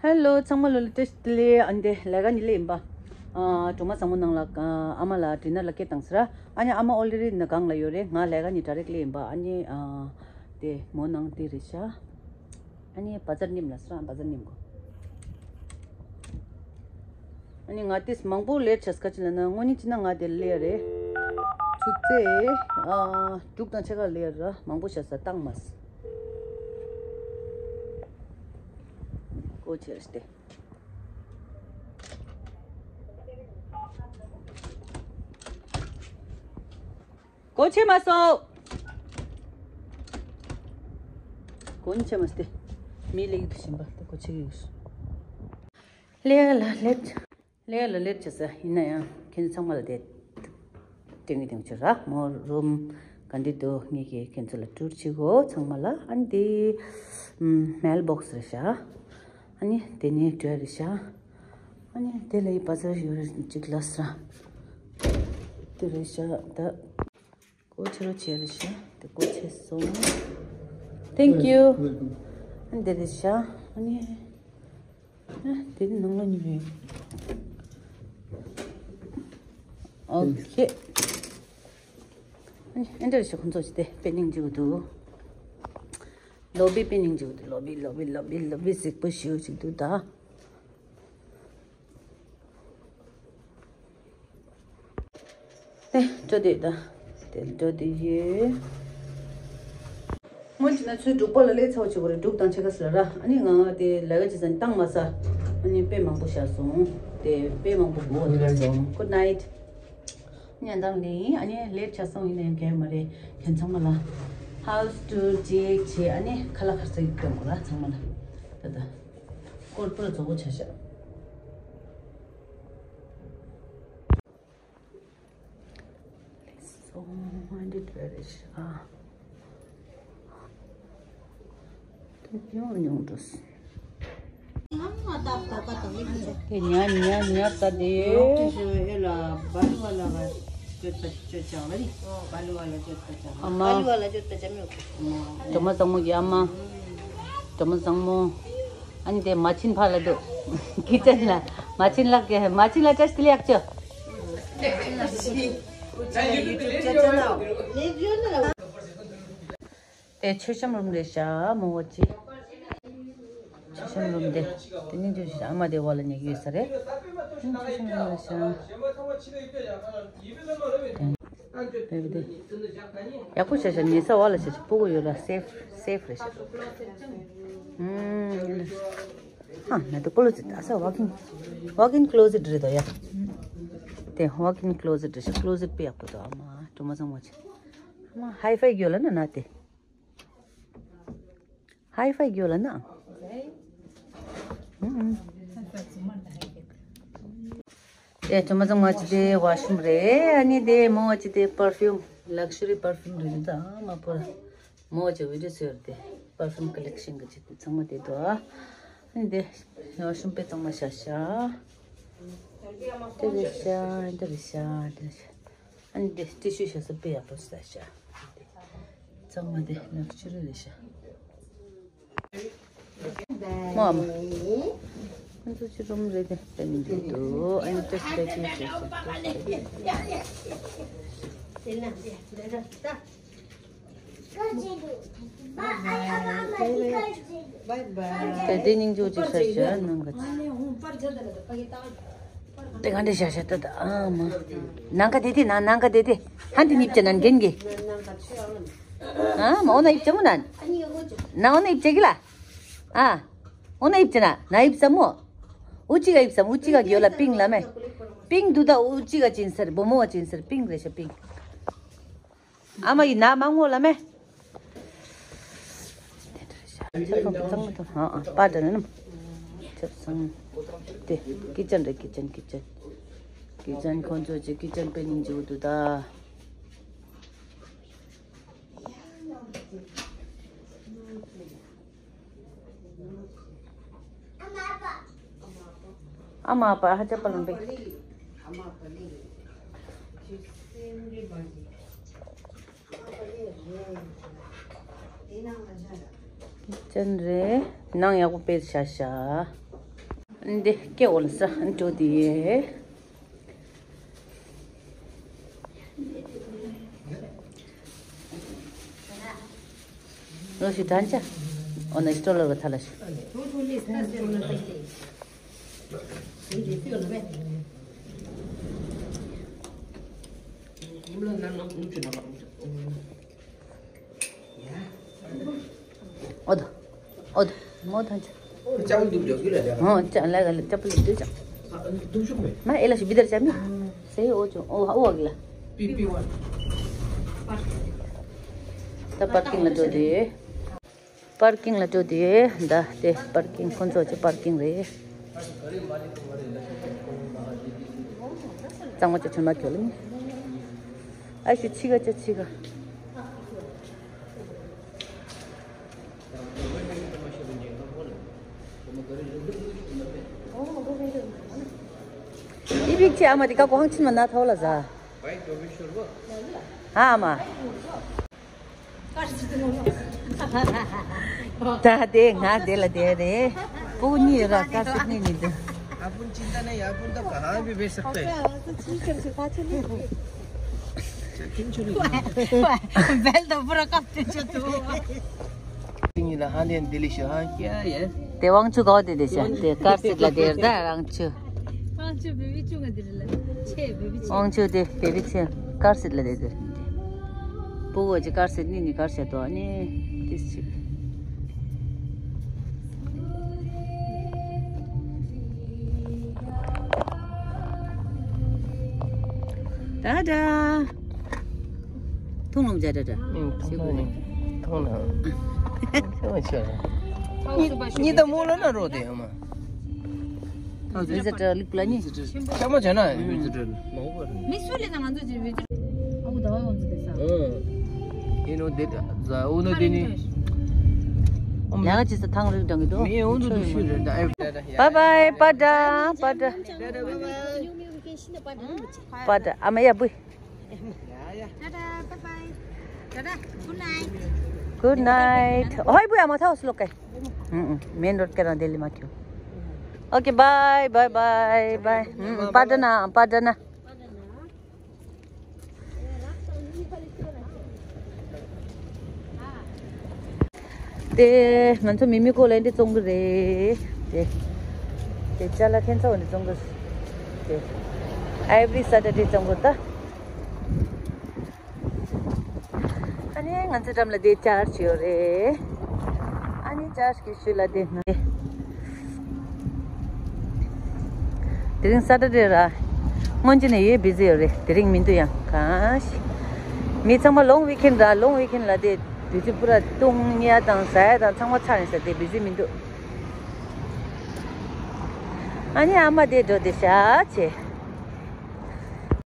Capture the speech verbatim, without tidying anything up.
ཧེ་ལོ། ཚང་མ་ལོ་ལ་བཀྲ་ཤིས་བདེ་ལེགས། ཨ་ནི་དེ་ལས་ཀ་ནི་ལས་ཡིན་པ། ཨ་གྲོ་མ་བཟང་མོ་ནང་ལ་ཨ་མ་ལ་ཌི་ནར་ལ་སྐད་བཏང་ཟེར། ཨ་ནི་ཨ་མ་ཨོ་ལི་རི་ནི་གང་ལ་ཡོད་རེད། ང་ལས་ཀ་ནི་ཌ་རེག་ལས་ཡིན་པ། ཨ་ནི་ཨ་དེ་མོ་ནང་དེ་རེད་ཤག་ཨ་ནི་བ་ཛར་ཉིམ་ལ་ཟེར། བ་ཛར་ཉིམ་གོ། ཨ་ནི་ང་ཏིས་མང་པོ་ལེར་ཆས་ཁ་ཅིག་ལ་ན་དངོས་གནས་ཅི་ན་ང་དེ་ལེར་རེད། ཆུ་ཚོད་ཨ་དྲུག་དང་ཕྱེད་ཀ་ལེར་ར་མང་པོ་བྱས་ས་བཏང་མ་སོང་། སྒོ་ཕྱེ་སྟེ། སྒོ་ཕྱེ་མ་སོང་། སྒོ་ཕྱེ་མ་སྟེ། མི་ལེགས་དུ་བཞིན་པ་དེ་སྒོ་ཕྱེ་གི་ཡོད། ལས་ལ་ལེབ། ལས་ལ་ལེབ་བྱེད་ས་ཡིན་ན་ཡང་ཁྱེད་ཚང་མ་ལ་དེ་དྲན་གི་དྲན་གི་ཆུ་རག་མོ་རུམ་ག་འདི་འདུག་ངེད་ཀྱིས་ཁྱེད་ཚོ་ལ་ཊུར་བྱེད་གོ། ཚང་མ་ལ་ཨ་ནི་དེ་མེལ་བོག་སི་རེད་ཤག་ཨ་ནི་དེ་ནས་ཌི་རེད་ཤག་ཨ་ནི་དེ་ལ་ཡི་བ་ཛར་ཡོད་རེད་ཅིག་ལ་ས་དེ་རེད་ཤག་ད་སྒོ་ཕྱེ་རོགས་བྱས་རེད་ཤག་དེ་སྒོ་ཕྱེ་སོང་། Thank you. ཨ་ནི་དེ་རེད་ཤག་ཨ་ནི། དེ་ནི་ནང་ལོགས་ཉིད་རེད། ཨོ་ཁེ། ཨེ་འདྲ་ཞིག་ཁོང་ཚོ་ཞིག་དེ་དཔེ་སྙིང་རྗེ་པོ་འདུག་ལོ་བི་དཔེ་སྙིང་རྗེ་པོ་འདུག་ལོ་བི་ལོ་བི་ལོ་བི་ལོ་བི་གཟིགས་པོ་ཞེ་པོ་ཞིག་འདུག་ད། ཨེ་འགྲོ་དེ་ད། དེ་འགྲོ་དེ་ཡོད། སྔོན་གྱི་ན་ཚོའི་འབྲུག་པ་ལ་ལས་ཚ་བོ་བྱེད་དགོས་རེད། འབྲུག་དང་ཕྱེད་ཀ་ཟེར་ར། ཨ་ནི་ང་དེ་ལས་ཀ་བྱེད་ས་ནི་བཏང་མ་ས། ཨ་ནི་དཔེ་མང་པོ་བཞག་སོང་། དེ་དཔེ་མང་པོ་གོ་བ་ཐོས་སོང་། Good night. ཉན་དང་ལེན་ཡིན། ཨ་ནི་ལེབ་ཆ་སོང་ཡིན་ན་ཡང་གལ་མ་རེད། ཁྱེད་ཚང་མ་ལ་ཧའུ་སི་ཊུར་ཅིག་བྱེད། ཨ་ནི་ཁ་ལག་ཁ་ཟས་སྟོན་དགོས་ར་ཚང་མ་ལ། ད་ད་སྐོར་པོ་ལ་རྫོགས་པོ་ཆ་བཞག་ལེགས་སོ། ཨ་འདི་འདྲ་རེད་ཤག་ཡོང་ཡོང་འགྲོ། དེ་ཉ་ཉ་ཉ་ད་དེ། ཨ་མ། གྲོ་མ་བཟང་མོ་གི་ཨ་མ། གྲོ་མ་བཟང་མོ། ཨ་ནི་དེ་མ་ཆིན་ཕ་ལ་འདུག་ཁི་ཅན་ལ། མ་ཆིན་ལ་གི་མ་ཆིན་ལ་བཀྲ་ཤིས་བདེ་ལེགས་ཡག་ཅོ། དེ་མཆོད་བཤམས་རུམ་རེད་ཤག་མོ་བ་ཅི། མཆོད་བཤམས་རུམ་དེ། དེ་ནི་ཅི་ཞིག་ཨ་མ་དེ་བ་ལ་ཉལ་གི་ཡོད་ས་རེད། མཆོད་བཤམས་རུམ་རེད་ཤག་དེ་བེ་བེ་དེ། ཡག་པོ་བྱས་ཤག་ཉལ་ས་བ་ལ་བྱས་ཤག་སྤུ་གུ་ཡོད་ལ་སེབ་སེབ་རེད་ཤག་ཨུམ། ཧ་ན་དེ་ཀོ་ལོ་ཛེཊ་ཨ་ས་ཝོག་ཨིན་ཝོག་ཨིན་ཀློ་ཛེཊ་རེད་དོ་ཡ། དེ་ཝོག་ཨིན་ཀློ་ཛེཊ་རེད་ཤག་ཀློ་ཛེཊ་དཔེ་ཡག་པོ་འདུག་ཨ་མ་གྲོ་མ་བཟང་མོ་ཆེ། ཨ་མ་ཧའི་ཕའི་ཡོད་ལ་ན་ན་དེ། ཧའི་ཕའི་ཡོད་ལ་ན། ཨུམ། ཨེ་གྲོ་མ་བཟང་མོ་ཅི་དེ་ཝ་ཤུམ་རེད། ཨ་ནི་དེ་མོ་ཅི་དེ་པར་ཕིའུམ་ལག་ཤ་རི་པར་ཕིའུམ་རེད་ད་མ་པོ། མོ་ཅི་བི་ཌི་ཡོ་བཟོས་རེད་དེ་པར་ཕིའུམ་ཀ་ལེག་ཤན་གི་ཅི་དེ་ཚང་མ་དེ་དོ། ཨ་ནི་དེ་ཝ་ཤུམ་དཔེ་གཙང་མ་བཞག་ཤག་དེ་རེད་ཤག་དེ་རེད་ཤག་དེ་རེད་ཤག་ཨ་ནི་དེ་ཊི་ཤུ་བཞག་ས་དཔེ་ཡག་པོ་བཟོས་ཤག་ཚང་མ་དེ་ལག་ཤ་རི་རེད་ཤག་མོ་ཨ་མ། ང་ཚོ་ཅི་རུམ་རེད་དེ་དཔེ་མི་འདུག་ཨ་ནི་ཏོག་ཙམ་ཅི་ཞིག་ཞིག་ཞིག་དེ་དེ་སྙིང་རྗེ་ཅིག་ཤར་ཤར་ནང་ག་ཅི། དེ་ག་འདྲ་ཤར་ཤར་ད་ད་ཨ་མ། ནང་ག་དེ་དེ་ན་ནང་ག་དེ་དེ་ཧན་དེ་ནིབ་ཅ་ནན་གན་གི། ཨ་མ་འོ་ན་ཡིབ་ཅ་མོ་ན། ན་འོ་ན་ཡིབ་ཅ་གི་ལ། ཨ། འོ་ན་ཡིབ་ཅི་ན་ན་ཡིབ་ཙམ་མོ། ཨུ་ཅི་ག་ཡིབ་ཙམ་ཨུ་ཅི་ག་གི་ཡོ་ལ་པིང་ལ་མེ། པིང་དུ་ད་ཨུ་ཅི་ག་ཅིན་སར་བུ་མོ་ཅིན་སར་པིང་རེ་ཤ་པིང་། ཨ་མ་ཡི་ན་མ་ངོ་ལ་མེ། ཨ་ཨ་པ་ད་ནམ། ཆབ་སང་། དེ་ཀི་ཅན་རེ་ཀི་ཅན་ཀི་ཅན། ཀི་ཅན་ཁོང་ཚོ་ཅི་ཀི་ཅན་པེ་ཉིང་ཅི་འུ་དུ་ད། ཨ་མ་ཨ་པ་ཧ་ཅང་པ་ལང་པེ། ཅན་རེ་ནང་ཡག་པོ་དཔེ་བཞག་ཤག་འདི་སྐེ་འོ་ལ་ས་འགྲོ་དེ། ལོ་ཞིག་དྲན་ཅག་འོ་ན་སྤྲོ་ལོ་ར་ཐ་ལ་ཞིག་ཨོ་དོ། ཨོ་དོ། མོ་ཐང་ཆ། ཅང་འདུག་འཇོག་གི་ལ་ལ། ཧོ་ཅང་ལ་ག་ལ་ཅབ་ལ་འདུག་ཅང་། འདུག་ཤོག་མེ། མ་ཨེ་ལ་ཞིག་བི་དར་ཅང་མི། སེ་ཨོ་ཅོ་ཨོ་ཨོ་གི་ལ། པི་པི་ཝན། ད་པར་ཀིང་ལ་འགྲོ་དེ། པར་ཀིང་ལ་འགྲོ་དེ། ད་དེ་པར་ཀིང་ཁོང་ཚོ་ཅི་པར་ཀིང་རེད། གཙང་མ་ཅོ་ཆུན་མ་ཁྱོད་ལ་ནི། ཨ་ཤུ་ཆི་ག་ཅོ་ཆི་ག། ཨི་བིག་ཆེ་ཨ་མ་དེ་ཀ་གོ་ཧང་ཆིན་མ་ན་ཐའོ་ལ་ཟ། ཨ་མ། ད་དེ་ང་དེ་ལ་དེ་རེད། སྤུ་གུ་གཉིས་ཡོད་ར་དཀར་སིག་ནི་ནི་འདུག་ཡ་པུན་ཅིན་ད་ནི་ཡ་པུན་ད་ག་ཧང་བི་བེ་སག་ཏེ། བེལ་དོ་པུ་ར་ཀབ་ཏེ་ཆོ་ཏུ། ཏིང་ཡི་ལ་ཧ་ལེན་དེ་ལི་ཤོ་ཧ་ཀྱ་ཡ། དེ་དབང་ཆུ་གའོ་དེ་དེ་ཤ་དེ་དཀར་སིག་ལ་དེ་ར་ད་དབང་ཆུ། དབང་ཆུ་བེ་བི་ཆུ་ང་དེ་རེད་ལ་ཆེ་བེ་བི་ཆེ། དབང་ཆུ་དེ་བེ་བི་ཆེ་དཀར་སིག་ལ་དེ་དེ། སྤུ་གུ་ཅི་དཀར་སེ་ནི་ནི་དཀར་སེ་དོ་ནི་ཏིས་ཅིག་ད་ད། ཐུང་ལུང་ཇ་ད་ད། ཐུང་ལུང་ཐུང་ལུང་ཆེ་བ་ཆེ་བ། ཉི་ད་མོ་ལ་ན་རོ་དེ་ཡོད་མ། བི་ཛི་ཊར་ལིག་པ་ལ་ནི། ཤ་མ་བྱ་ན་བི་ཛི་ཊར་མང་པོ་རེད། མི་སུ་ལས་ན་ང་ཚོ་ཅིག་བི་ཛི་ཊར། ཨ་ཁུ་ཟླ་བ་ང་ཚོ་དེ་ས། ཨོ། ཨེ་ནོ་དེ་ཟ་ཨོ་ནོ་དེ་ནི། ལ་ཅི་ས་ཐང་རིག་དང་གི་དོ། མི་ཨོ་ནོ་དུ་ཤུ་རེད་ད་ཨེ། བཱའི་བཱའི་པ་ད་པ་ད། པ་ད་ཨ་མ་ཡ་བུ། ད་ད་བཱའི་བཱའི། ད་ད་གུད་ནའིཊ། གུད་ནའིཊ། ཧོའི་བུ་ཡ་མ་ཐའོ་སི་ལོ་ཀེ། ཨུ་ཨུ་མེན་རོཌ་ཀེ་རང་དེ་ལི་མ་ཁྱོ། ཨོ་ཀེ་བཱའི་བཱའི་བཱའི་བཱའི། ཨུ་པ་ད་ན་པ་ད་ན། དེ་ང་ཚོ་མི་མི་ཀོ་ལ་འདི་བཙོང་གི་རེད། དེ་དེ་ཅ་ལག་ཁྱེད་ཚོ་འདི་བཙོང་གི་རེད། དེ་ཨེ་བྷི་རི་སེ་ཊར་ཌེ་བཙོང་གི་རེད་ད། ཨ་ནི་ང་ཚོའི་འགྲམ་ལ་དེ་ཅར་ཅི་ཡོད་རེད། ཨ་ནི་ཅར་ཅི་གི་ཤུལ་ལ་དེ་ང་དེ་རིང་སེ་ཊར་ཌེ་ར། སྔོན་ཆད་ནས་ཡོད་བི་ཛི་ཡོད་རེད། དེ་རིང་མི་འདུག་ཡང་གང་ཞིག་མི་ཚང་མ་ལོང་ཝིག་ཨེན་ར་ལོང་ཝིག་ཨེན་ལ་དེ་བི་ཛི་པུ་ར་བཏུང་ཡ་དང་ཟ་ཡ་དང་ཚང་མ་ཚར་ཡིན་ས་དེ་བི་ཛི་མི་འདུག་ཨ་ནི་ཨ་མ་དེ་འགྲོ་དེ་ཤ་ཆེ།